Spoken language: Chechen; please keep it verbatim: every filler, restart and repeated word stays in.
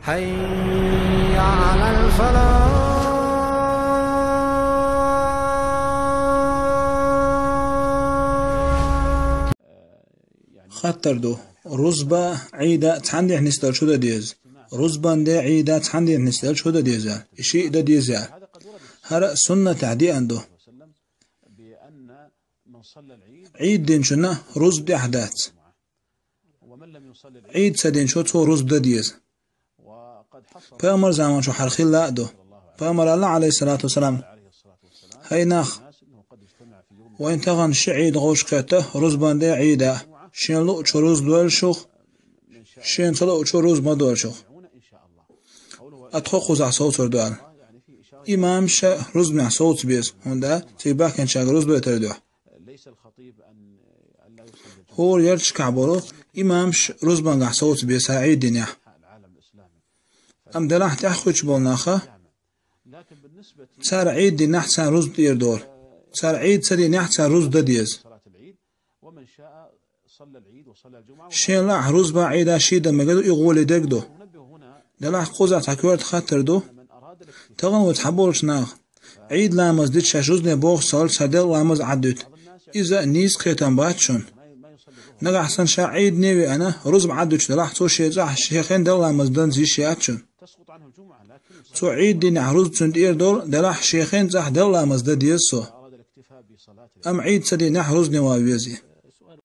حي على الفلاح. Хаттар ду: рузба, Ӏийда цхьан дийнахьа нисдалча хӀу дан деза? Рузбан де, Ӏийда цхьан дийнахьа нисдалча хӀу дан деза? И шиъ дан деза? ХӀара суннатехь деана ду. Ӏийд динчунна рузба тӀехь дац. Ӏийд ца динчо цо рузба дан деза. Пайхамар заманчохь хӀара хилла а ду. Пайхамар аьлла, Ӏалайхиссалату вассалам: «ХӀай нах, вайн тахана ши Ӏийд гӀовш кхетта, рузбан де, Ӏийда. Шен луучо рузба дойла шух, шен ца луучо рузба ма дойла шух». А тхо кхузахь совцур ду аьлла. Имамаш рузбанехь совца беза, хӀунда цига баьхкинчаьрга рузба дойтар дуьхьа. ХӀора ярташкахь болу имамаш рузбангахь совца беза Ӏийд динехь. Амма делахь тӀаьхьа хуьттуш болу наха, цара Ӏийд динехь царна рузба тӀера долу. Цара Ӏийд ца динехь царна рузба дан деза. Шен лаахь рузба, Ӏийда шиъ дан мегар ду, и гӀоле дерг ду. Делахь кхузахь цхьа коьрта хаттар ду. Тахана вай цхьаболчу наха Ӏийд ламаз дича шаьш рузбане бохуш ца хилча, цара делла ламаз Ӏаддуьту. Иза нийса кхетам бац шуна. Нагахь санна ша Ӏийдане а веана, рузба Ӏаддуьтуш делахь, цо шен цӀахь шен хен делла ламаз дан йиш яц шуна. Цо Ӏийд динехь рузба цунна тӀера долу делахь, шен хен цӀахь делла ламаз дан деза цо. Амма Ӏийд ца динехь рузбане ван веза.